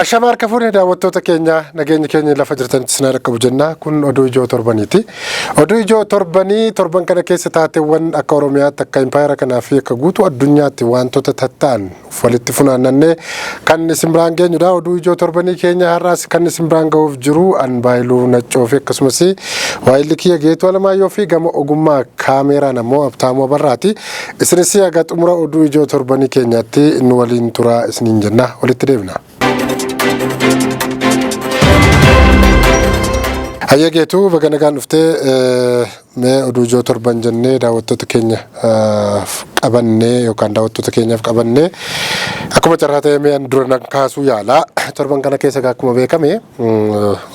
Ashama harka fuune daawwattoota keenya, nageenyi keenya lafa jirtanitti isin haa qabu jenna. Kun oduu ijoo torbaniiti. Oduu ijoo torbanii torban kana keessa taateewwan akka Oromiyaatti, akka impaayera kanaa fi akka guutuu addunyaatti wantoota tatta'an walitti funaannannee kan isin biraan geenyudha. Oduu ijoo torbanii keenya har'aas kan isin biraan ga'uuf jiru an Baayiluu Naccoo fi akkasumas waayilli kiyya Geetuu Alamaayyoo fi gama ogummaa kaameeraan ammoo Abtaamuu Abarraati. Isinis haga xumura oduu ijoo torbanii keenyaatti nu waliin turaa isiniin jenna. Walitti deebina. Hayyee Geetuu, baga nagaan dhuftee. Mee oduu ijoo torban jennee daawwattoota keenya qabannee yookaan daawwattoota keenyaaf qabannee akkuma carraa ta'ee mee dura nan kaasuu yaala. Torban kana keessa akkuma beekame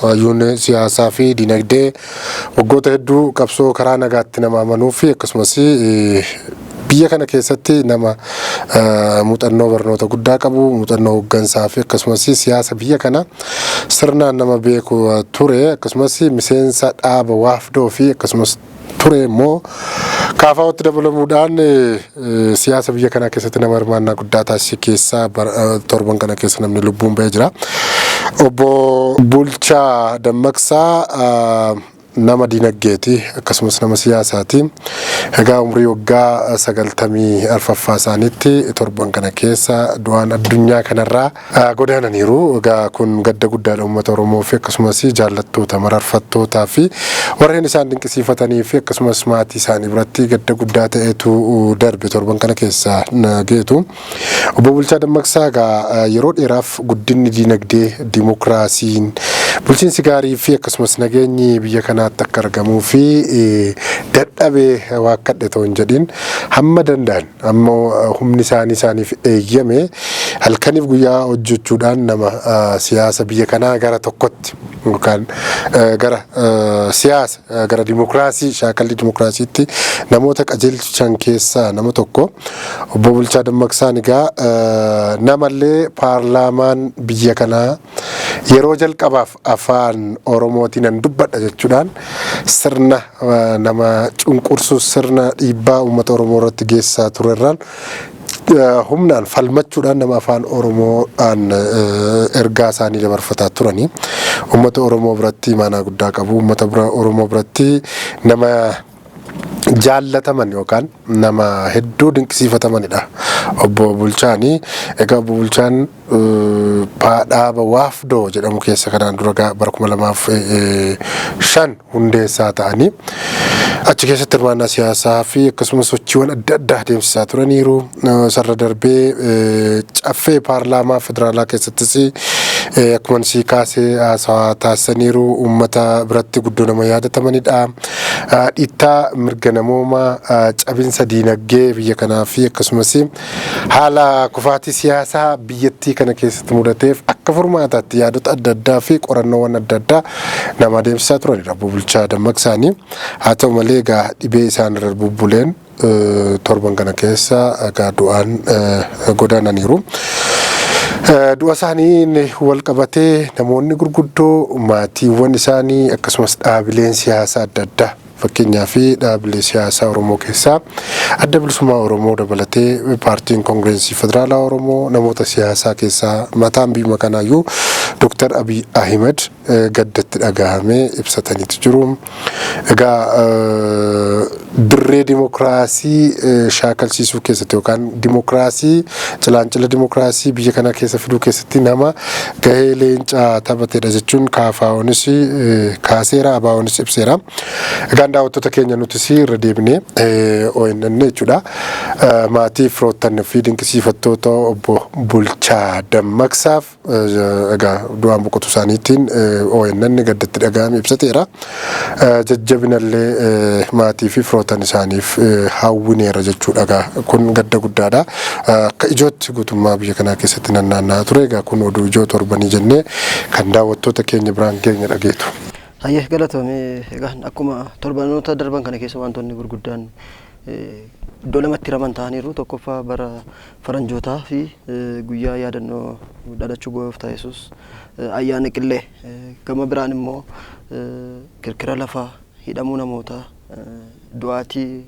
hayyuun siyaasaa fi dinagdee waggoota hedduu qabsoo karaa nagaatti nama amanuu fi akkasumas biyya kana keessatti nama muuxannoo barnoota guddaa qabu, muuxannoo hooggansaa fi akkasumas siyaasa biyya kana sirnaan nama beeku ture, akkasumas miseensa dhaaba waafdoo fi akkasumas ture immoo kaafaa'otti dabalamuudhaan siyaasa biyya kanaa keessatti nama hirmaannaa guddaa taasise keessaa torban kana keessa namni lubbuun ba'ee jira. Obbo Bulchaa Dammaqsaa nama dinagdeeti, akkasumas nama siyaasaati. Egaa umrii waggaa 94ffaa isaaniitti torban kana keessa du'aan addunyaa kanarraa godaananiiru. Egaa kun gadda guddaadha uummata Oromoo fi akkasumas jaallattoota, mararfattootaa fi warreen isaan dinqisiifatanii fi akkasumas maatii isaanii biratti gadda guddaa ta'etu darbe torban kana keessa geetu. Obbo Bulchaa Dammaqsaa egaa yeroo dheeraaf guddinni dinagdee, dimokiraasiin, bulchiinsi gaarii fi akkasumas nageenyi biyya kanaatti akka argamuu fi dadhabee waakkadhe ta'uu hin jedhin hamma danda'an, amma humni isaanii isaaniif eeyyame halkaniif guyyaa hojjechuudhaan nama siyaasa biyya kanaa gara tokkotti yookaan gara siyaasa gara dimokiraasii, shaakalli dimokiraasiitti namoota qajeelchan keessaa nama tokko. Obbo Bulchaa Dammaqsaan egaa namallee paarlaamaan biyya kanaa yeroo jalqabaaf afaan Oromootiin nan dubbadha jechuudhaan sirna nama cunqursu, sirna dhiibbaa uummata Oromoo irratti geessisaa turerraan humnaan falmachuudhaan nama afaan Oromoodhaan ergaa isaanii dabarfataa turanii uummata Oromoo biratti imaanaa guddaa qabu. Uummata Oromoo biratti nama jaallataman yookaan nama hedduu dinqisiifatamanidha. Obbo Bulchaani. Egaa Obbo Bulchaan dhaaba Waafdoo jedhamu keessa kanaan dura bara 2005 hundeessaa ta'anii achi keessatti hirmaannaa siyaasaa fi akkasumas sochiiwwan adda addaa adeemsisaa turaniiru. Sarara darbee caffee paarlaamaa federaalaa keessattis akkuma sii kaasee haasawaa taasisaniiru. Uummata biratti guddoo nama yaadatamanidha. Dhiittaa mirga namoomaa, cabinsa diinagdee biyya kanaa fi akkasumas haala kufaatii siyaasaa biyyattii kana keessatti mudateef akka furmaataatti yaadota adda addaa fi qorannoowwan adda addaa nama adeemsisaa turanidha. Obbo Bulchaa Dammaqsaanii. Haa ta'u malee egaa dhibee isaan irra bubbuleen torban kana keessa egaa du'aan godaananiiru. Du'a isaanii wal qabatee namoonni gurguddoo, maatiiwwan isaanii, akkasumas dhaabileen siyaasaa adda addaa, fakkeenyaa fi dhaabilee siyaasaa Oromoo keessaa Adda Bilisummaa Oromoo dabalatee paartiin Koongireensii Federaalaa Oromoo, namoota siyaasaa keessaa mataan biyya kanaayyuu Dr. Abiy Ahmed gaddatti dhagahamee ibsataniitu jiru. Egaa dirree dimokiraasii shaakalsiisuu keessatti yookaan dimokiraasii, cilaancila dimokiraasii biyya kana keessa fiduu keessatti nama gahee leencaa taphatedha jechuun KFOnis kaaseera, ABOnis ibseera. Egaan daawwattoota keenya, nutis irra deebinee ONN jechuudha. Maatii, firoottan fi dinqisiifattoota obbo Bulchaa Dammaqsaaf egaa du'aan boqotu isaaniitiin ONN gaddatti dhaga'ame ibsateera. Jajjabinallee maatii fi firoottan isaaniif hawwineera jechuudha. Egaa kun gadda guddaadha. Akka ijootti guutummaa biyya kanaa keessatti naanna'aa ture. Egaa kun oduu ijoo torbanii jennee kan daawwattoota keenya biraan keenya dhageetu. Hayyee, galatoomee. Egaa akkuma torbanoota darban kana keessa wantoonni gurguddaan iddoo lamatti hiraman ta'aniiru. Tokkoffaa bara faranjootaa fi guyyaa yaadannoo dhalachuu gooftaa Yesuus, ayyaana qillee. Gama biraan immoo kirkira lafaa, hidhamuu namootaa, Du'aatii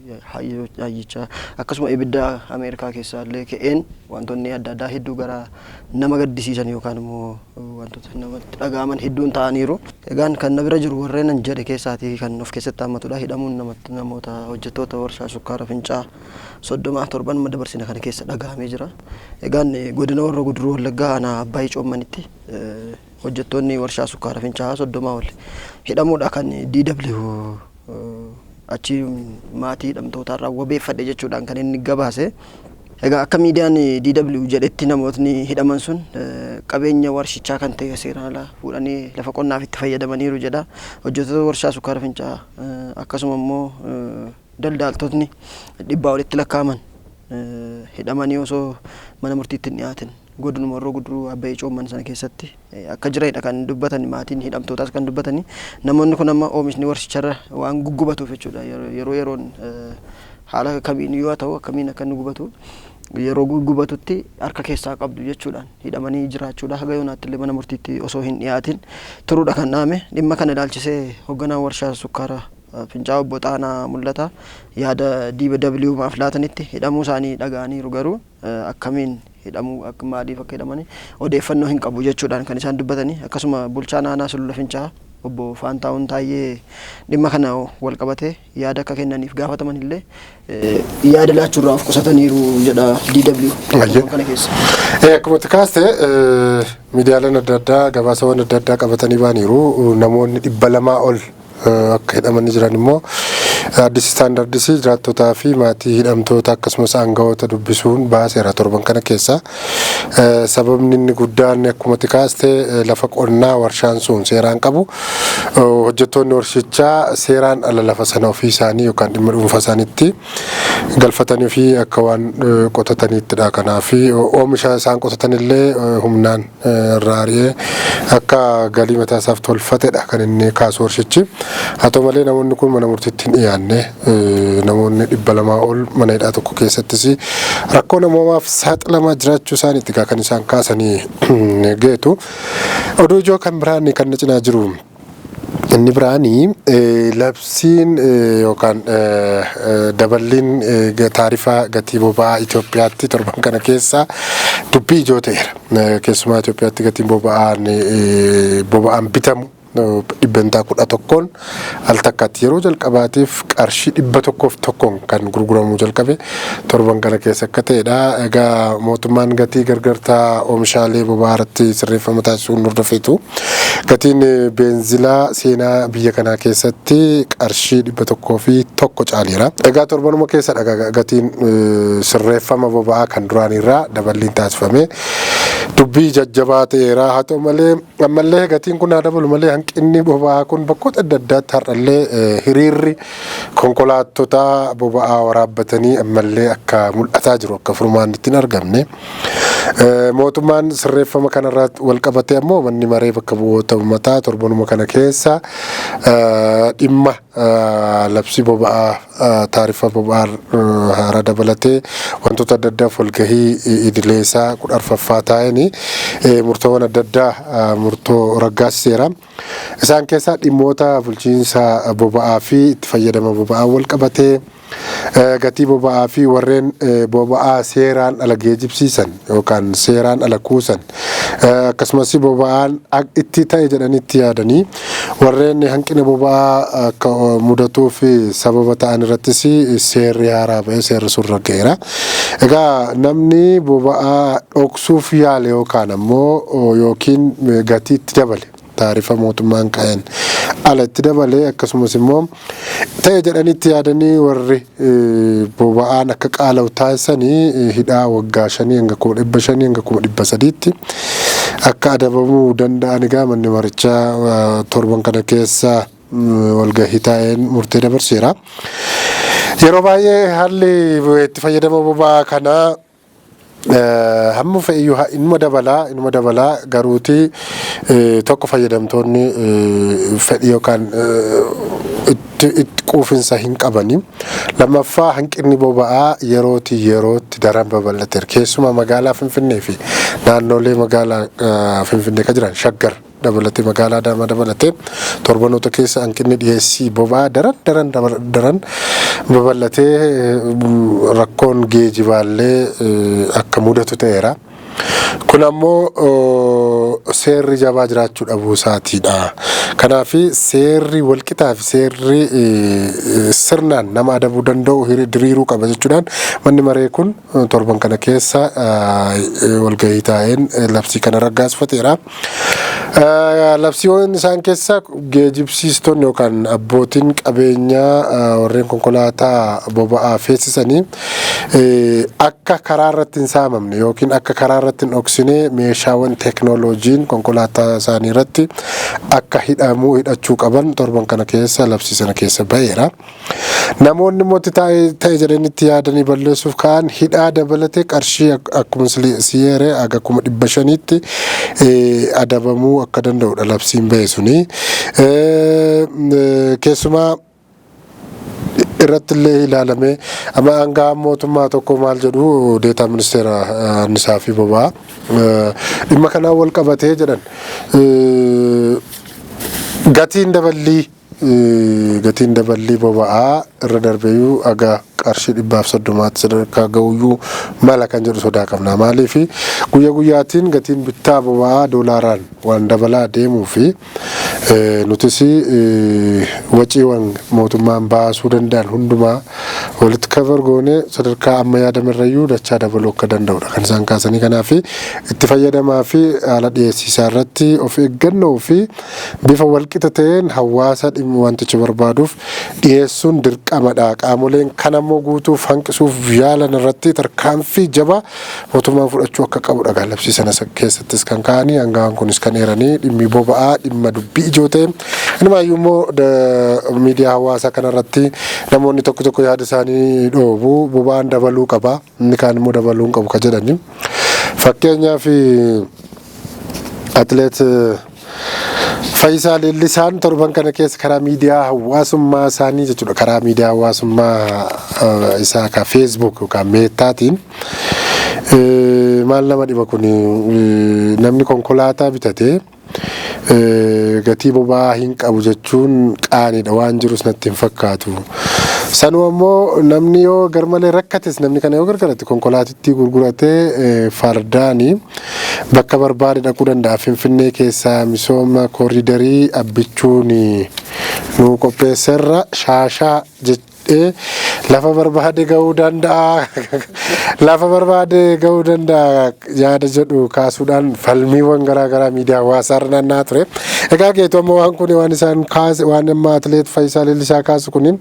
hayyichaa akkasuma ibidda Ameerikaa keessaa illee ka'een wantoonni adda addaa hedduu gara nama gaddisiisan yookaan immoo wantoota namatti dhaga'aman hedduun ta'aniiru. Egaan kan na bira jiru warreen an jedhe keessaatii kan of keessatti hammatudha. Hidhamuun namoota hojjettoota warshaa sukkaara Fincaa'aa 30 torban dabarsina kana keessa dhaga'amee jira. Egaan godina Horroo Guduruu Wallaggaa aanaa Abbaayii Coommanitti hojjettoonni warshaa sukkaara Fincaa'aa 30 ol hidhamuudha kan DW achi maatii hidhamtootaarraa wabeeffadhe jechuudhaan kan inni gabaase. Egaa akka miidiyaan DW jedhetti namootni hidhaman sun qabeenya warshichaa kan ta'e seeraan ala fuudhanii lafa qonnaaf itti fayyadamaniiru jedha. Hojjettoota warshaa sukkaara Fincaa'aa akkasuma immoo daldaaltotni 100 olitti lakkaa'aman hidhamanii osoo mana murtiitti hin dhiyaatin godinuma Horroo Guduruu Abbayii Coomman sana keessatti akka jiranidha kan dubbatan, maatiin hidhamtootaas kan dubbatani. Namoonni kun amma oomishni warshicharra waan guggubatuuf jechuudha, yeroo yeroon haala kamiin yoo ta'u akkamiin akka inni gubatu yeroo guggubatutti harka keessaa qabdu jechuudhaan hidhamanii jiraachuudha. Haga yoonaatti illee mana murtiitti osoo hin dhiyaatin turuudha kan dhaame. Dhimma kana ilaalchisee hoogganaan warshaa sukkaara Fincaa'aa obbo Xaanaa Mul'ata yaada DW maaf laatanitti hidhamuu isaanii dhaga'aniiru, garuu akkamiin hidhamuu akka maaliif akka hidhamanii odeeffannoo hin qabu jechuudhaan kan isaan dubbatanii. Akkasuma bulchaan aanaa Sulula Fincaa'aa obbo Faantaawun Taayyee dhimma kana wal qabatee yaada akka kennaniif gaafataman illee yaada laachuurraa of qusataniiru jedha DW kana keessa. Akkuma kaaste miidiyaaleen adda addaa gabaasawwan adda addaa qabatanii baaniiru. Namoonni 200 ol akka hidhamanii jiran immoo Addis Standardis jiraattotaa fi maatii hidhamtoota akkasumas aangawoota dubbisuun baaseera torban kana keessa. Sababni inni guddaan akkuma kaaste lafa qonnaa warshaan sun seeraan qabu hojjettoonni warshichaa seeraan ala lafa sana ofii isaanii yookaan dhimma dhuunfaa isaaniitti galfatanii fi akka waan qotataniittidha. Kanaaf oomisha isaan qotatanillee humnaan irraa ari'ee akka galii mataa isaaf tolfatedha kan inni kaasu warshichi. Haa ta'u malee namoonni kun mana murtiitti hin dhiyaanne. Namoonni 200 ol mana hidhaa tokko keessattis rakkoo namoomaaf saaxilamaa jiraachuu isaaniitti kan isaan kaasanii geetu. Oduu ijoo kan biraan kan na cinaa jiru inni biraanii labsiin yookaan daballiin taarifa gatii boba'aa Itoophiyaatti torban kana keessa dubbii ijoo ta'eera. Keessumaa Itoophiyaatti gatiin boba'aan bitamu 11% al takkaatti yeroo jalqabaatiif qarshii 101n kan gurguramuu jalqabe torban kana keessa akka ta'edha. Egaa mootummaan gatii gargartaa oomishaalee boba'aa irratti sirreeffama taasisuun hordofeetu gatiin beenzilaa seenaa biyya kanaa keessatti qarshii 101 caaleera. Egaa torbanuma keessadha gatiin sirreeffama boba'aa kan duraanirraa daballiin taasifame dubbii jajjabaa ta'eera. Haa ta'u malee ammallee gatiin kun haa dabalu malee hanqinni boba'aa kun bakkoota adda addaatti har'allee hiriirri konkolaattota boba'aa waraabbatanii ammallee akka mul'ataa jiru, akka furmaan itti hin argamne. Mootummaan sirreeffama kanarraa wal qabatee ammoo manni maree bakka bu'oota uummataa torbanuma kana keessa dhimma labsii boba'aa taarifa boba'aa haaraa dabalatee wantoota adda addaaf walgahii idilee isaa 14ffaa taa'anii murtoowwan adda addaa murtoo raggaasiseera. Isaan keessaa dhimmoota bulchiinsa boba'aa fi itti fayyadama boba'aa wal qabatee, gatii boba'aa fi warreen boba'aa seeraan ala geejibsiisan yookaan seeraan ala kuusan, akkasumas boba'aan itti ta'e jedhanii itti yaadanii warreen hanqina boba'aa akka mudatuuf sababa ta'an irrattis seerri haaraa ba'ee seerri sun ragga'eera. Egaa namni boba'aa dhoksuuf yaale yookaan ammoo yookiin gatii itti dabale, taarifa mootummaan kaa'een ala itti dabalee, akkasumas immoo ta'e jedhanii itti yaadanii warri boba'aan akka qaala'u taasisanii hidhaa waggaa 5 hanga 500,000 hanga 300,000tti akka adabamuu danda'an egaa manni marichaa torban kana keessa walgahii taa'een murtee dabarseera. Yeroo baay'ee haalli itti fayyadama boba'aa kanaa hamma fe'iyyuu inuma dabalaa, garuuti tokko fayyadamtoonni fedhii yookaan itti quufinsa hin qabani. Lammaffaa, hanqinni boba'aa yerootii yerootti daran babal'ateera. Keessumaa magaalaa Finfinnee fi naannolee magaalaa Finfinnee kan jiran Shaggar dabalatee, magaalaa Adaamaa dabalatee, torbanoota keessa hanqinni dhiyeessii boba'aa daran daran daran babal'atee rakkoon geejibaallee akka mudatu ta'eera. Kun ammoo seerri jabaa jiraachuu dhabuu isaatiidha. Kanaaf seerri walqixaa fi seerri sirnaan nama adabuu danda'u diriiruu qaba jechuudhaan manni maree kun torban kana keessa walgahii taa'een labsii kana raggaasifateera. Labsiiwwan isaan keessaa geejibsiistonni yookaan abbootiin qabeenyaa warreen konkolaataa boba'aa feesisanii akka karaa irratti hin saamamne yookiin akka karaa irratti hin dhoksine meeshaawwan teeknooloojiin konkolaataa isaanii irratti akka hidhamuu hidhachuu qaban torban kana keessa labsii sana keessa ba'eera. Namoonni immoo itti ta'e jedhanii itti yaadanii balleessuuf ka'an hidhaa dabalatee qarshii akkuma siyeere haga 500,000tti adabamuu akka danda'udha labsiin ba'e suni. Keessumaa irratti illee ilaalamee amma aangaan mootummaa tokko maal jedhu, deetaa ministeera annisaa fi boba'aa, dhimma kanaan wal qabatee jedhan, gatiin daballii boba'aa irra darbeeyyuu haga qarshii 130tti sadarkaa ga'uyyuu mala kan jedhu sodaa qabna. Maaliif, guyya guyyaatiin gatiin bittaa boba'aa doolaaraan waan dabalaa deemuu fi nutis waciiwwan mootummaan baasuu danda'an hundumaa walitti cover goonee sadarkaa amma yaadamerrayyuu dachaa dabaluu akka danda'udha kan isaan kaasanii. Kanaaf itti fayyadamaa fi haala dhiyeessiisaa irratti of eeggannoo fi bifa walqixa ta'een hawaasa dhimma wantichi barbaaduuf dhiyeessuun dirqamadha. Qaamoleen kan ammoo guutuuf hanqisuuf yaalan irratti tarkaanfii jabaa mootummaan fudhachuu akka qabudha. Labsii sana keessattis kan ka'anii hangaan kunis kan eeranii dhimmi boba'aa dhimma dubbii ijoo ta'e. Inumaayyuu immoo miidiyaa hawaasaa kanarratti namoonni tokko tokko yaada isaanii dhoobu, boba'aan dabaluu qaba, inni kaan immoo dabaluu hin qabu ka jedhani. Fakkeenyaaf, atileet Fayyisaa Leellisaan torban kana keessa karaa miidiyaa hawaasummaa isaanii jechuudha, karaa miidiyaa hawaasummaa isaa ka Facebook yookaan Meettaatiin, maal nama dhiba kun, namni konkolaataa bitatee gatii boba'aa hin qabu jechuun qaaniidha, waan jirus natti hin fakkaatu. Sanuu ammoo namni yoo garmalee rakkates, namni kana yoo gargaratti konkolaatittii gurguratee fardaanii bakka barbaade dhaquu danda'a. Finfinnee keessaa misooma kooriidarii Abbichuun nu qopheesserra shaashaa jedhee lafa barbaade ga'uu danda'a. Lafa barbaade ga'uu danda'a yaada jedhu kaasuudhaan falmiiwwan garaa garaa miidiyaa hawaasaarra naanna'aa ture. Egaa geetu amma waan kun waan isaan kaase, waan amma atileet Fayyisaa Leellisaa kaasu kun,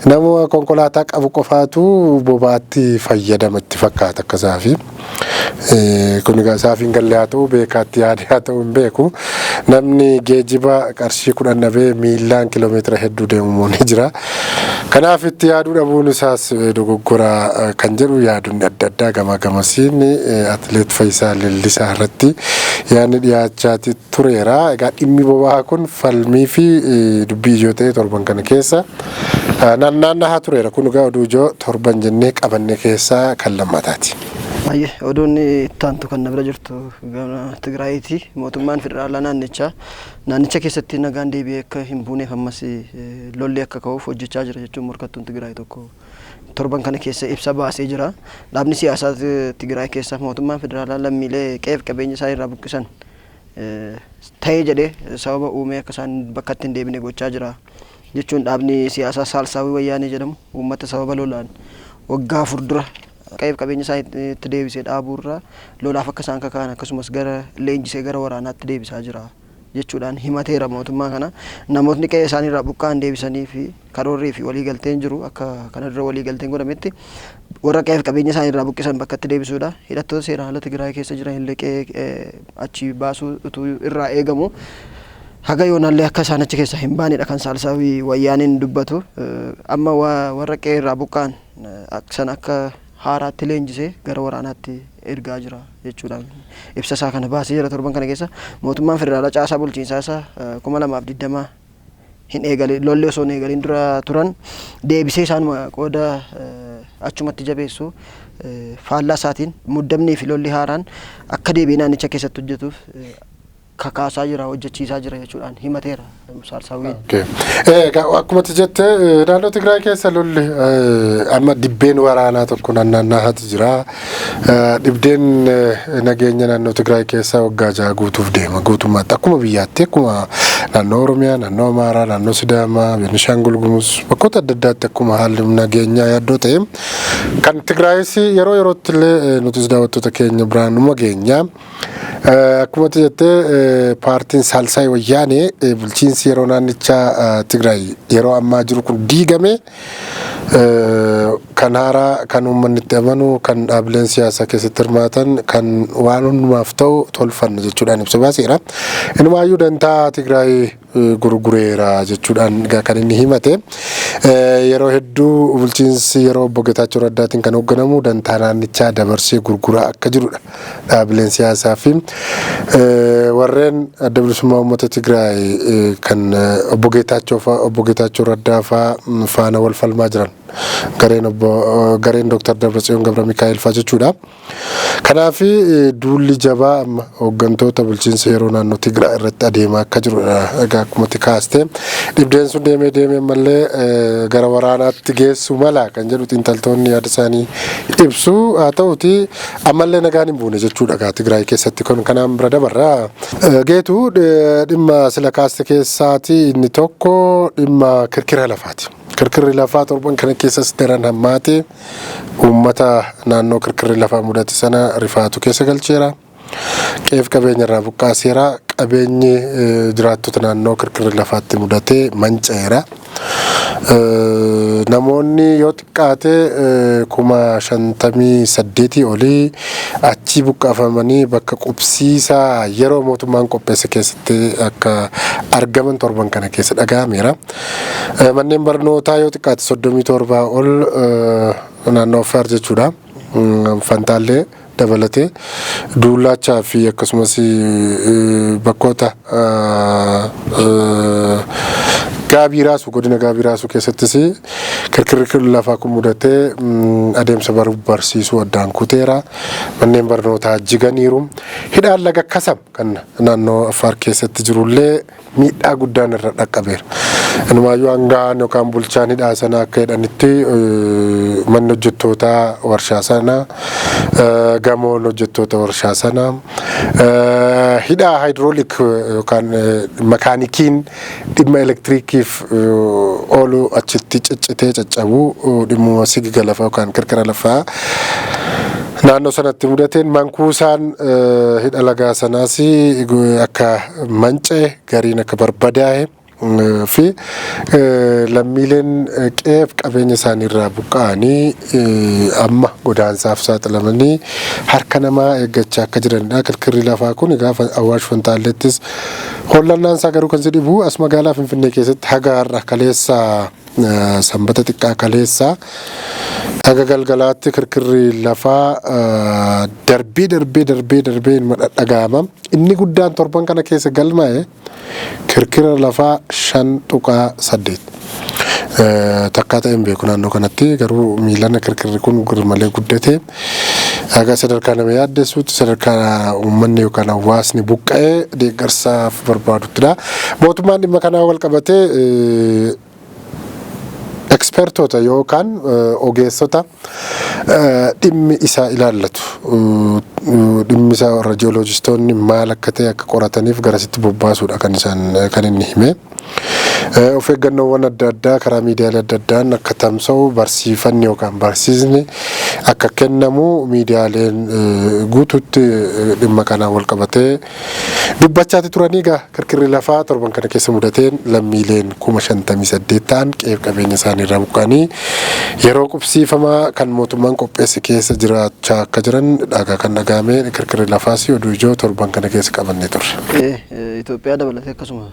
nama konkolaataa qabu qofaatu boba'aatti fayyadama itti fakkaata akka isaafi. Kun egaa isaaf hin galle haa ta'u, beekaatti yaade haa ta'u, hin beeku. Namni geejjiba qarshii 10 dhabee miillaan kiloomeetira hedduu deemu immoo ni jira. Kanaaf itti yaaduu dhabuun isaas dogoggora kan jedhu yaadonni adda addaa gamaa gamasiin atileet Fayyisaa Leellisaa irratti yaadni dhiyaachaa tureera. Egaa dhimmi boba'aa kun falmii fi dubbii ijoo ta'e torban kana keessa naanna'aa tureera. Kun egaa oduu ijoo torban jennee qabanne keessaa kan lammataati. Baay'ee oduun itti aantu kan na bira jirtu gama Tigraayiiti. Mootummaan federaalaa naannichaa naannicha keessatti nagaan deebi'ee akka hin buuneef ammas lolli akka ka'uuf hojjechaa jira jechuun morkattuun Tigraay tokko torban kana keessa ibsa baasee jira. Dhaabni siyaasaa Tigraay keessa mootummaan federaalaa lammiilee qe'eef qabeenya isaa irraa buqqisan ta'ee jedhee sababa uumee akka isaan bakkatti hin deebine gochaa jira jechuun, dhaabni siyaasaa Saalsaawii Wayyaanee jedhamu uummata sababa lolaan waggaa 4 dura qe'eef qabeenya isaa itti deebisee dhaabuurraa lolaaf akka isaan kaka'an akkasumas gara leenjisee gara waraanaatti deebisaa jira jechuudhaan himateera mootummaa kana. Namootni qe'ee isaanii irraa buqqa'an deebisanii fi karoorrii fi waliigalteen jiru akka kana dura waliigalteen godhametti warra qe'eef qabeenya isaanii irraa buqqisan bakkatti deebisuudha. Hidhattoota seeraan ala Tigraay keessa jiran illee qe'ee achi baasuu utuu irraa eegamu haga yoonallee akka isaan achi keessaa hin baanedha kan Saalsaawii Wayyaaniin dubbatu. Amma warra qe'ee irraa buqqa'an san akka haaraatti leenjisee gara waraanaatti ergaa jira jechuudhaan ibsa isaa kana baasee jira torban kana keessa. Mootummaan federaalaa caasaa bulchiinsaa isaa 2020 hin eegalin, lolli osoo hin eegalin dura turan deebisee isaanuma qooda achumatti jabeessu, faallaa isaatiin muddamnii fi lolli haaraan akka deebi'ee naannicha keessatti hojjetuuf kakaasaa jira, hojjechiisaa jira jechuudhaan himateera Saalsaawwiin. Akkuma ati jette, naannoo Tigraay keessa lolli amma dibbeen waraanaa tokko naannaa'aatu jira. Dhibdeen nageenya naannoo Tigraay keessa waggaa 6 guutuuf deema guutummaatti, akkuma biyyaatti, akkuma naannoo Oromiyaa, naannoo Amaaraa, naannoo Sidaamaa, Beenishaangul Gumuz, bakkoota adda addaatti akkuma haalli nageenyaa yaaddoo ta'e kan Tigraayis yeroo yerootti illee nutis daawwattoota keenya biraan numa geenya. Akkuma ati jettee, paartiin Saalsaay Wayyaanee bulchiinsi yeroo naannichaa Tigraay yeroo ammaa jiru kun diigame, kan haaraa, kan uummanni itti amanu, kan dhaabileen siyaasaa keessatti hirmaatan, kan waan hundumaaf ta'u tolfanna jechuudhaan ibsa baaseera. Inumaayyuu dantaa Tigraay gurgureera jechuudhaan kan inni himate. Yeroo hedduu bulchiinsi yeroo obbo Getaachoo Raddaatiin kan hoogganamu dantaa naannichaa dabarsee gurguraa akka jirudha. Dhaabileen siyaasaa fi warreen Adda Bilisummaa Uummata Tigraay kan obbo Geetaachoo fa'aa, obbo Geetaachoo Raddaa fa'aa faana wal falmaa jiran, gareen obbo gareen Dr. Dabratsiyoon Gabra Mikaa'el fa'aa jechuudha. Kanaaf duulli jabaa amma hooggantoota bulchiinsa yeroo naannoo Tigraay irratti adeemaa akka jirudha. Egaa akkuma kaaste, dhibdeen sun deemee deemee ammallee gara waraanaatti geessu mala kan jedhu xiinxaltoonni yaada isaanii ibsu. Haa ta'uti, ammallee nagaan hin buune jechuudha egaa Tigraay keessatti. Kun kanaan bira dabarra. Geetu, dhimma sila kaaste keessaati inni tokko dhimma kirkira lafaati. Kirkirri lafaa torban kana keessas daran hammaate uummata naannoo kirkirri lafaa mudate sana rifaatu keessa galcheera. Qeef qabeenya irraa buqqaaseera. Qabeenyi jiraattota naannoo kirkirri lafaatti mudate manca'eera. Namoonni yoo xiqqaate 58,000 olii achii buqqaafamanii bakka qubsiisaa yeroo mootummaan qopheesse keessatti akka argaman torban kana keessa dhaga'ameera. Manneen barnootaa yoo xiqqaate 37 ol naannoo Affaar jechuudha. Fantaallee dabalatee, Duullaachaa fi akkasumas bakkoota Gaabii Raasuu, godina Gaabii Raasuu keessattis kirkirri lafaa kun mudatee adeemsa baruuf barsiisuu addaan kuteera. Manneen barnootaa jiganiiru. Hidhaan laga Kasam kan naannoo Affaar keessatti jirullee miidhaa guddaan irra dhaqqabeera. Inumaayyuu hangaan yookaan bulchaan hidhaa sana akka jedhanitti, manni hojjettoota warshaa sana, gamoon hojjettoota warshaa sana, hidhaa hydraulic yookaan makaanikiin dhimma elektiriikiif oolu achitti ciccitee caccabuu, dhimmuma sigiga lafaa yookaan kirkira lafaa naannoo sanatti mudateen mankuusaan hidha lagaa sanaas akka manca'e, gariin akka barbadaa'e fi lammiileen qe'eef qabeenya isaaniirraa buqqa'anii amma godaansaaf saaxilamanii harka namaa eeggachaa akka jiranidha. Kirkirri lafaa kun gaafa Awwaash Fantaalleettis hollannaan isaa garuu kan si dhibu, as magaalaa Finfinnee keessatti haga har'a kaleessa, Sanbata xiqqaa kaleessa haga galgalaatti kirkirri lafaa darbee darbee darbee darbee ilma dhadhaga'ama. Inni guddaan torban kana keessa galmaa'e kirkira lafaa 5.8. Takkaa ta'e hin beeku naannoo kanatti, garuu miilana kirkirri kun malee guddate haga sadarkaa nama yaaddessuutti, sadarkaa uummanni yookaan hawaasni buqqa'ee deeggarsaaf barbaaduttidha. Mootummaan dhimma kanaa wal qabatee ekspertoota yookaan ogeessota dhimmi isaa ilaallatu, dhimmi isaa warra jiyooloojistoonni maal akka ta'e akka qorataniif garasitti bobbaasuudha kan isaan kan inni hime. Of eeggannoowwan adda addaa karaa miidiyaalee adda addaan akka tamsa'u, barsiifanni yookaan barsiisni akka kennamu, miidiyaaleen guutuutti dhimma kanaan wal qabatee dubbachaati turanii. Egaa kirkirri lafaa torban kana keessa mudateen lammiileen 58,000 ta'an qe'eef qabeenya isaanii irraa buqqa'anii yeroo qubsiifamaa kan mootummaan qopheesse keessa jiraachaa akka jiran dhagaa kan dhagahame. Kirkirri lafaas oduu ijoo torban kana keessa qabannee turre. Itoophiyaa dabalatee akkasuma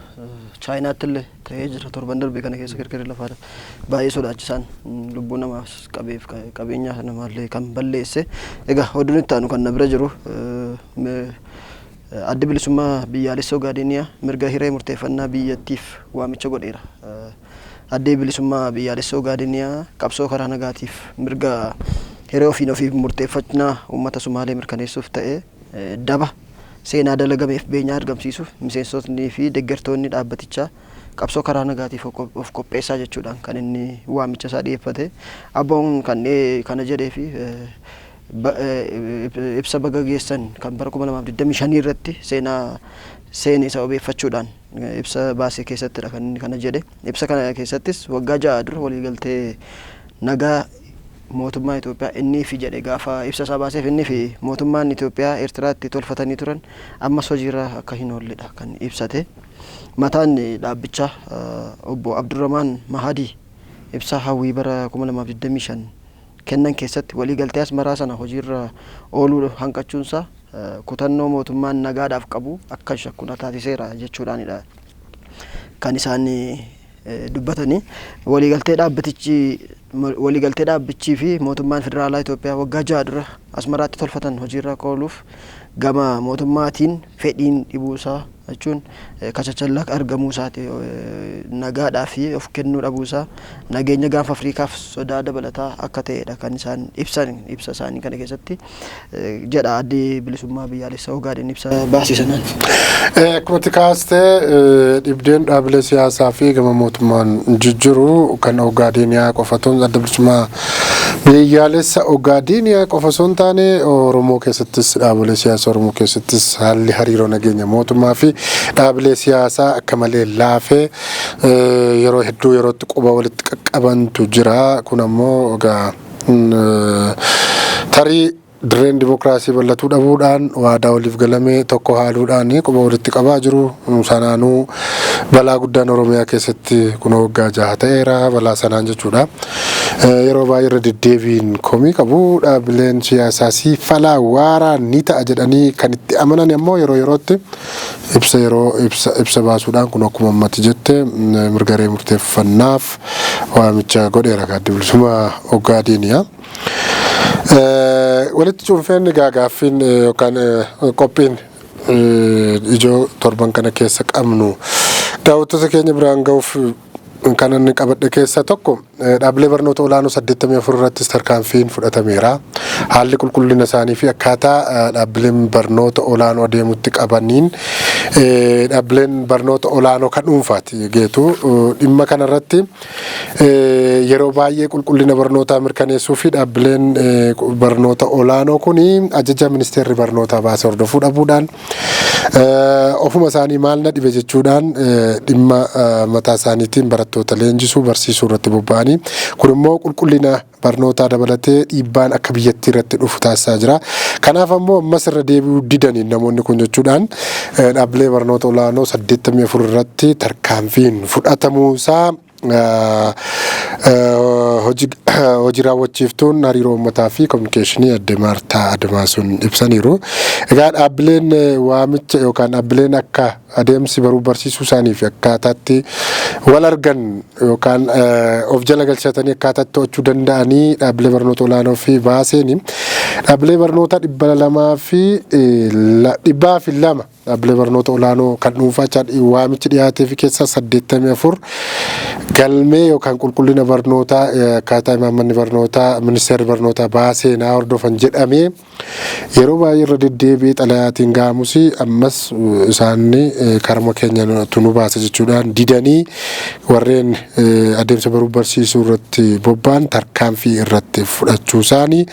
Chaayinaatti illee ta'ee jira torban darbe kana keessa kirkirri lafaa baay'ee sodaachisaan, lubbuu namaas qabeef qabeenya namaallee kan balleesse. Egaa oduun itti aanu kan na bira jiru, Addi Bilisummaa Biyyaalessa Ogaadeniyaa mirga hiree murteeffannaa biyyattiif waamicha godheera. Addi Bilisummaa Biyyaalessa Ogaadeniyaa qabsoo karaa nagaatiif mirga hiree ofiin ofiif murteeffannaa uummata Sumaalee mirkaneessuuf ta'e daba Seenaa dalagameef beenyaa argamsiisuuf miseensotni fi deeggartoonni dhaabbatichaa qabsoo karaa nagaatiif of qopheessaa jechuudhaan kan inni waamicha isaa dhiyeeffate. ABO'n kan kana jedhee fi ibsa baga geessan kan bara 2025 irratti seenaa seene isa obeeffachuudhaan ibsa baasee keessattidha kan inni kana jedhe. Ibsa kana keessattis waggaa 6 dura waliigaltee nagaa mootummaa Itoophiyaa inni fi jedhe gaafa ibsa isaa baaseef inni fi mootummaan Itoophiyaa Eertiraatti tolfatanii turan ammas hojiirra akka hin oolledha kan ibsate. Mataan dhaabbichaa obbo Abdurrahmaan Mahadii ibsa hawwii bara 2025 kennan keessatti waliigaltee Asmaraa sana hojiirra ooluu hanqachuunsaa kutannoo mootummaan nagaadhaaf qabu akka shakku na taasiseera jechuudhaanidha kan isaan dubbatanii. Waliigaltee dhaabbatichi waliigaltee dhaabbichii fi mootummaan federaalaa Itoophiyaa waggaa 6 dura Asmaraatti tolfatan hojiirra akka ooluuf gama mootummaatiin fedhiin dhibuusaa jechuun kachachallaa argamuu isaati, nagaadhaa fi of kennuu dhabuusaa nageenya gaanfa Afriikaaf sodaa dabalataa akka ta'edha kan isaan ibsan ibsa isaanii kana keessatti jedha Addi Bilisummaa Biyyaalessaa Ogaadeen ibsa baasii sanaan. Akkuma itti kaastee, dhibdeen dhaabilee siyaasaa fi gama mootummaan jijjiru kan Ogaadeniyaa qofa osoo Adda Bilisummaa Biyyaalessa Ogaadeniyaa qofa osoo hin taane, Oromoo keessattis, dhaabilee siyaasaa Oromoo keessattis haalli hariiroo nageenya mootummaa fi dhaabilee siyaasaa akka malee laafee yeroo hedduu yerootti quba walitti qaqqabantu jira. Kun ammoo egaa tarii dirreen dimokiraasii bal'atuu dhabuudhaan waadaa waliif galame tokko haaluudhaan quba walitti qabaa jiru. Sanaanuu balaa guddaan Oromiyaa keessatti kun waggaa 6 ta'eera balaa sanaan jechuudha. Yeroo baay'ee irra deddeebiin komii qabu dhaabbileen siyaasaa si falaa waaraa ni ta'a jedhanii kan itti amanan ammoo yeroo yerootti ibsa yeroo ibsa ibsa baasuudhaan kun akkuma ammatti jette mirga hiree murteeffannaaf waamicha godheera Addi Bilisummaa Ogaadeniyaa. Walitti cuunfeen egaa gaaffiin yookaan qophiin ijoo torban kana keessa qabnu daawwattoota keenya biraan ga'uuf kan inni qabadhe keessaa tokko, dhaabbilee barnoota olaanoo 84 irrattis tarkaanfiin fudhatameera. Haalli qulqullina isaanii fi akkaataa dhaabbileen barnoota olaanoo adeemutti qabaniin dhaabbileen barnoota olaanoo kan dhuunfaati geetu dhimma kanarratti yeroo baay'ee qulqullina barnootaa mirkaneessuu fi dhaabbileen barnoota olaanoo kun ajaja ministeerri barnootaa baase hordofuu dhabuudhaan ofuma isaanii maal na dhibe jechuudhaan dhimma mataa isaaniitiin barattoota leenjisuu barsiisuu irratti bobba'anii, kun immoo qulqullina barnootaa dabalatee dhiibbaan akka biyyattii irratti dhufu taasisaa jira. Kanaaf ammoo ammas irra deebi'uu didanii namoonni kun jechuudhaan dhaabbilee barnoota olaanoo 84 irratti tarkaanfiin fudhatamuusaa hojii raawwachiiftuun hariiroo uummataa fi kominikeeshinii adde Maartaa Admaasuun ibsaniiru. Egaa dhaabbileen waamicha yookaan dhaabbileen akka adeemsi baruu barsiisuu isaanii fi akkaataatti wal argan yookaan of jala galchatanii akkaataatti to'achuu danda'anii dhaabbilee barnoota olaanoo fi baaseeni dhaabbilee barnoota 202 dhaabbilee barnoota olaanoo kan dhuunfaa waamichi dhiyaatee fi keessaa 84 galmee yookaan qulqullina barnootaa akkaataa imaammanni barnootaa ministeerri barnootaa baasee naa hordofan jedhamee yeroo baay'ee irra deddeebi'ee xalayaatiin ga'amus, ammas isaanni karma keenya nu baasa jechuudhaan didanii warreen adeemsa baruu barsiisuu irratti bobba'an tarkaanfii irratti fudhachuu isaanii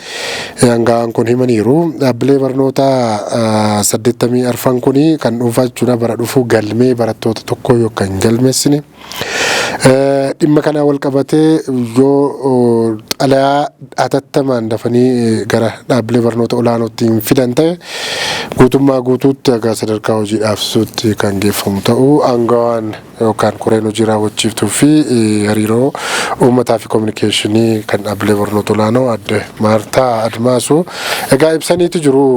hangaa'an kun himaniiru. Dhaabbilee barnootaa 84 kun kan dhuunfaa jechuudha bara dhufu galmee barattoota tokko yookaan hin galmeessine. Dhimma kanaa wal qabatee yoo xalayaa hatattamaan dafanii gara dhaabbilee barnoota olaanootti hin fidan ta'e, guutummaa guutuutti haga sadarkaa hojii dhaabsisuutti kan geeffamu ta'uu aangawaan yookaan koreen hojii raawwachiiftuu fi hariiroo uummataa fi kominikeeshinii kan dhaabbilee barnoota olaanoo adde Maartaa Admaasuu egaa ibsaniitu jiru.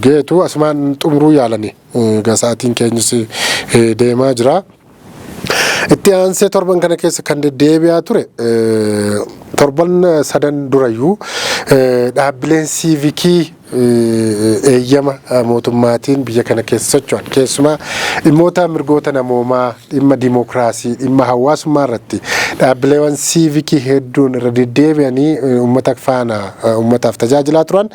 Geetu, asumaan xumuruu yaalanii egaa sa'aatiin keenyas deemaa jira. Itti aansee torban kana keessa kan deddeebi'aa ture, torban sadan durayyuu Dhaabbileen siivikii eeyyama mootummaatiin biyya kana keessa socho'an, keessumaa dhimmoota mirgoota namoomaa, dhimma dimookiraasii, dhimma hawaasummaa irratti dhaabbileewwan siivikii hedduun irra deddeebi'anii uummata faana uummataaf tajaajilaa turan,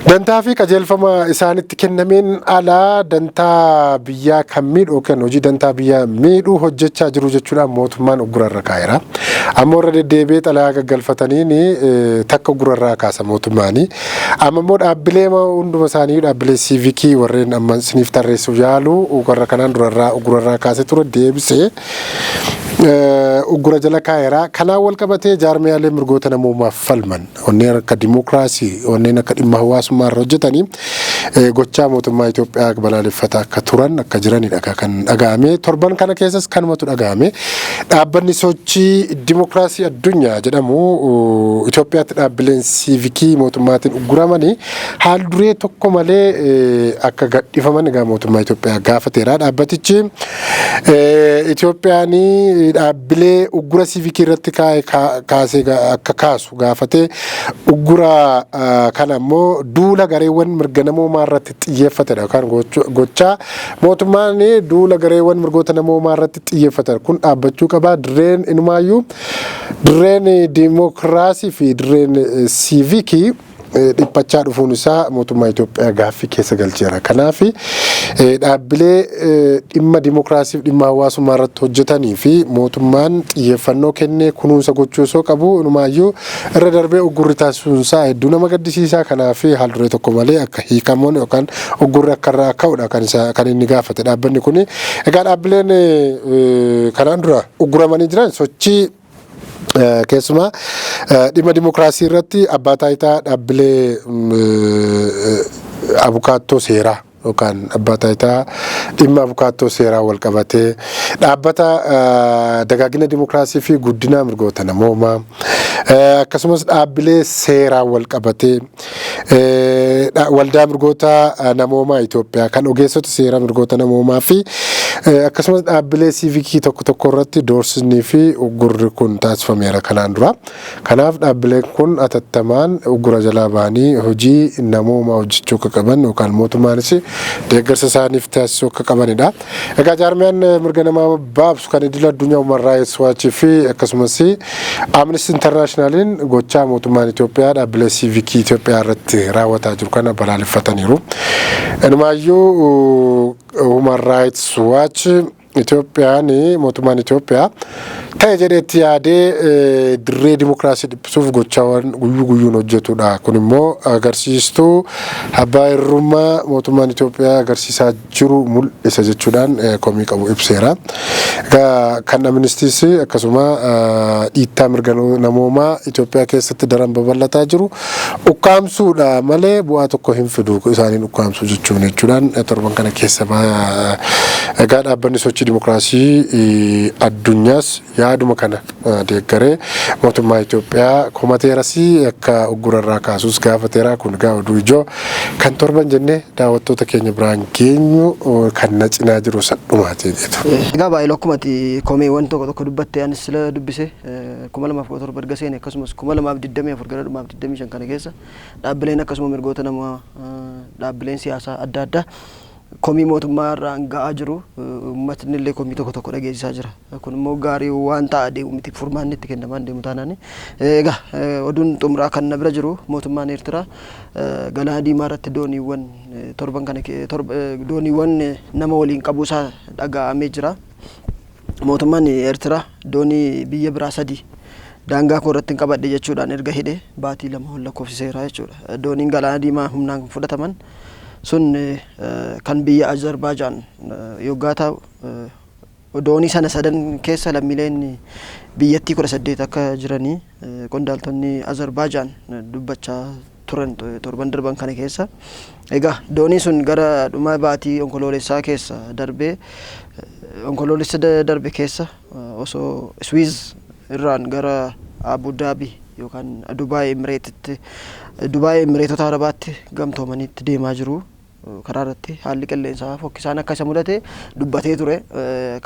dantaa fi qajeelfama isaanitti kennameen alaa dantaa biyyaa kan miidhu yookaan hojii dantaa biyyaa miidhuu hojjechaa jiru jechuudhaan mootummaan uggurarra kaa'eera. Ammoo irra deddeebi'ee xalayaa gaggalfataniin takka uggurarraa kaasa mootummaanii. Amma immoo dhaabbilee hunduma isaanii, dhaabbilee siivikii warreen amma isiniif tarreessuuf yaalu, warra kanaan durarraa uggurarraa kaasee ture deebisee uggura jala kaa'eera. Kanaan wal qabatee jaarmiyaalee mirgoota namoomaaf falman, wanneen akka dimookiraasii, wanneen akka dhimma hawaasummaa irra hojjetanii, gochaa mootummaa Itoophiyaa balaaleffataa akka turan, akka jiranidha kan dhaga'ame. Torban kana keessas kanumatu dhaga'ame. Dhaabbanni Sochii Dimookiraasii Addunyaa jedhamu Itoophiyaatti dhaabbileen siivikii mootummaatiin ugguramanii haal duree tokko malee akka gadhiifaman egaa mootummaa Itoophiyaa gaafateera. Dhaabbatichi Itoophiyaan dhaabbilee uggura siivikii irratti kaasee akka kaasu gaafatee, uggura kana immoo duula gareewwan mirga namoomaa irratti xiyyeeffatedha, yookaan gochaa mootummaan duula gareewwan mirgoota namoomaa irratti xiyyeeffatan kun dhaabbachuu qaba. Dirreen inumaayyuu dirreen dimookiraasii fi dirreen siivikii dhiphachaa dhufuun isaa mootummaa Itoophiyaa gaaffii keessa galcheera. Kanaaf dhaabbilee dhimma dimookiraasii fi dhimma hawaasummaa irratti hojjetanii fi mootummaan xiyyeeffannoo kennee kunuunsa gochuu osoo qabu, inumaayyuu irra darbee uggurri taasisuun isaa hedduu nama gaddisiisa. Kanaaf haal duree tokko malee akka hiikamuun yookaan uggurri akka irraa ka'udha kan inni gaafate dhaabbanni kuni. Egaa dhaabbileen kanaan dura ugguramanii jiran sochii keessumaa dhimma dimookiraasii irratti abbaa taayitaa dhaabbilee abukaattoo seeraa yookaan abbaa taayitaa dhimma abukaattoo seeraa wal qabatee, dhaabbata dagaagina dimookiraasii fi guddina mirgoota namoomaa, akkasumas dhaabbilee seeraa wal qabatee, Waldaa Mirgoota Namoomaa Itoophiyaa kan ogeessota seeraa mirgoota namoomaa fi akkasumas dhaabbilee siivikii tokko tokko irratti doorsisnii fi uggurri kun taasifameera kanaan dura. Kanaaf dhaabbileen kun atattamaan uggura jalaa bahanii hojii namoomaa hojjechuu akka qaban yookaan mootummaanis deeggarsa isaaniif taasisuu akka qabanidha. Egaa jaarmiyaan mirga namaa baabsu kan idil addunyaa Human Rights Watch fi akkasumas Amnesty Internationaliin gochaa mootummaan Itoophiyaa dhaabbilee siivikii Itoophiyaa irratti raawwataa jiru kana balaaleffataniiru. Inumaayyuu Human Rights Watch Itoophiyaan, mootummaan Itoophiyaa ta'e jedheetti yaadee dirree dimokiraasii dhiphisuuf gochaawwan guyyuu guyyuun hojjetudha. Kun immoo agarsiistuu abbaa irrummaa mootummaan Itoophiyaa agarsiisaa jiru mul'isa jechuudhaan komii qabu ibseera. Egaa kan Amnistiis akkasuma dhiittaa mirga namoomaa Itoophiyaa keessatti daran babal'ataa jiru ukkaamsuudha malee bu'aa tokko hin fidu isaaniin ukkaamsuu jechuudhaan torban kana keessa. Egaa dhaabbanni Sochii Dimokiraasii Addunyaas yaaduma kana deeggaree mootummaa Itoophiyaa komateeras, akka uggurarraa kaasus gaafateera. Kun egaa oduu ijoo kan torban jennee daawwattoota keenya biraan geenyu kan na cinaa jiru sadhumaati jedhu. Egaa baay'ee akkuma ati komeewwan tokko tokko dubbatte, anis sila dubbise, 2017 erga seene, akkasumas 2024 gara dhumaaf 25 kana keessa dhaabbileen akkasuma mirgoota namaa, dhaabbileen siyaasaa adda addaa komii mootummaa irraan ga'aa jiru, uummatni illee komii tokko tokko dhageessisaa jira. Kun immoo gaarii waan ta'a deemu miti, furmaanni itti kennamaan deemu taanaan. Egaa oduun xumuraa kan na bira jiru, mootummaan Eertiraa Galaana Diimaa irratti dooniiwwan torban kana dooniiwwan nama waliin qabuusaa dhaga'amee jira. Mootummaan Eertiraa doonii biyya biraa sadii daangaa koo irratti hin qabadhe jechuudhaan erga hidhe baatii 2 ol lakkoofsiseera jechuudha. Dooniin Galaana Diimaa humnaan fudhataman sun kan biyya Azerbaajaan yoggaa ta'u, doonii sana sadan keessa lammiileen biyyattii 18 akka jiranii qondaaltonni Azerbaajaan dubbachaa turan torban darban kana keessa. Egaa dooniin sun gara dhuma baatii Onkoloolessaa keessa darbee, Onkoloolessa darbe keessa osoo Swiiz irraan gara Abu Dhaabi yookaan Dubaay Emireetitti, Dubaay Emireetota Arabaatti Gamtoomanitti deemaa jiru. karaa irratti haalli qilleensaa fokkisaan akka isa mudate dubbatee ture.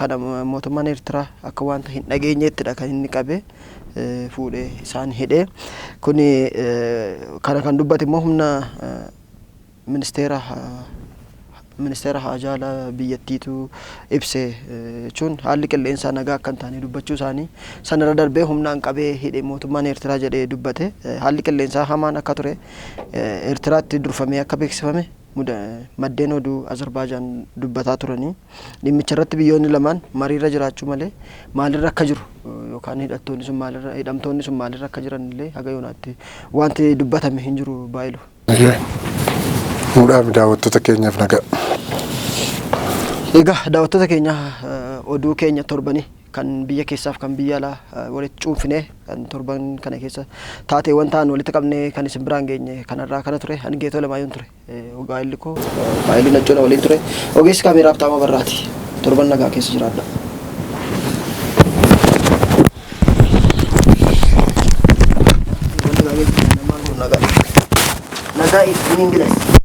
Kana mootummaan Eertiraa akka wanta hin dhageenyettidha kan inni qabe fuudhee isaan hidhee. Kuni kana kan dubbate immoo humna ministeera haajaa biyyattiitu ibse jechuun haalli qilleensaa nagaa akka hin taane dubbachuu isaanii sanarra darbee humnaan qabee hidhe mootummaan Eertiraa jedhee dubbate. Haalli qilleensaa hamaan akka ture Eertiraatti durfamee akka beeksifame maddeen oduu Azerbaajaan dubbataa turanii dhimmicha irratti biyyoonni lamaan mariirra jiraachuu malee maalirra akka jiru yookaan hidhattoonni sun maalirra hidhamtoonni sun maalirra akka jiran illee haga yoonaatti wanti dubbatame hin jiru baayilu. Muudhaaf daawwattoota keenyaaf nagaa. Egaa daawwattoota keenya, oduu keenya torbanii kan biyya keessaaf kan biyya alaa walitti cuunfinee kan torban kana keessa taateewwan ta'an walitti qabnee kan isin biraan geenye kanarraa kana ture. Ani Geetoo Lamaayyuun ture. Gaa'illi koo Baayiluu Naccoona waliin ture. Ogeessi kaameeraaf Taama Barraati. Torban nagaa keessa jiraadha. Nagaa. Nagaa in English.